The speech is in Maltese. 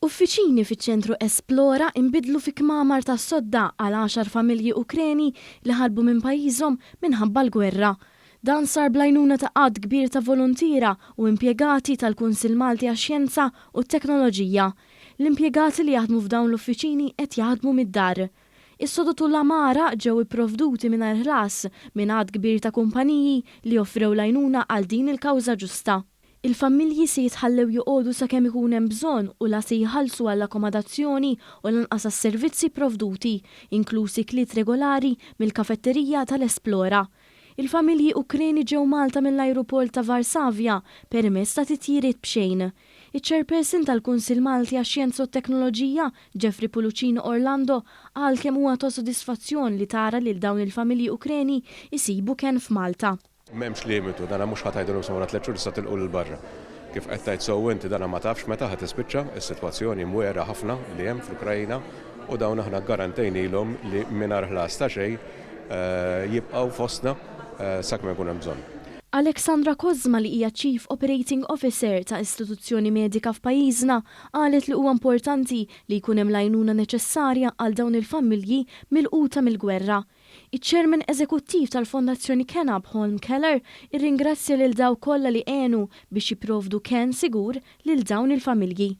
Uffiċini fiċ-ċentru Esplora inbidlu fi kmamar tas-sodda għal għaxar familji Ukreni li ħarbu minn pajjiżhom minħabba l-gwerra. Dan sar bl-għajnuna ta' għadd kbir ta' voluntiera u impjegati tal-Kunsill Malti għax-Xjenza u t-Teknoloġija. L-impjegati li jaħdmu f'dawn l-uffiċini qed jaħdmu mid-dar. Is-sodod u l-għamara ġew ipprovduti mingħajr ħlas minn għadd kbir ta' kumpaniji li offrew l-għajnuna għal din il-kawża ġusta. Il-familji se jitħallew joqogħdu sakemm ikun hemm bżonn u la se jħallsu għall-akkomodazzjoni u lanqas għas-servizzi pprovduti, inkluż ikliet regolari mill-kafetterija tal-Esplora. Il-familji Ukreni ġew Malta mill-ajruport ta' Varsavja permezz ta' titjiriet b'xejn. Iċ-Chairperson tal-Kunsill Malti għax-Xjenza u t-Teknoloġija, Jeffrey Pullicino Orlando, qal kemm huwa ta' sodisfazzjon li tara lil dawn il-familji Ukreni jsibu kenn f'Malta. M'hemmx limitu, dana mhux ħa tgħidilhom sa wara tlett xhur tista' tilqu 'l barra. Kif qed tgħid sew inti dana ma tafx meta ħa tispiċċa s-sitwazzjoni mwegħra ħafna li hemm fl-Ukraina u dawn aħna ggarantejnilhom li mingħajr ħlas ta' xejn jibqgħu fostna sakemm ikun hemm bżonn. Alexandra Kozma li hija Chief Operating Officer ta' istituzzjoni medika f'pajjiżna qalet li huwa importanti li jkun hemm l-għajnuna neċessarja għal dawn il-familji milquta mill-gwerra. Iċ-Chairman Eżekuttiv tal-Fondazzjoni Kenab Holm Keller irringrazzja lil dawk kollha li għenu biex jipprovdu kenn sigur lil dawn il-familji.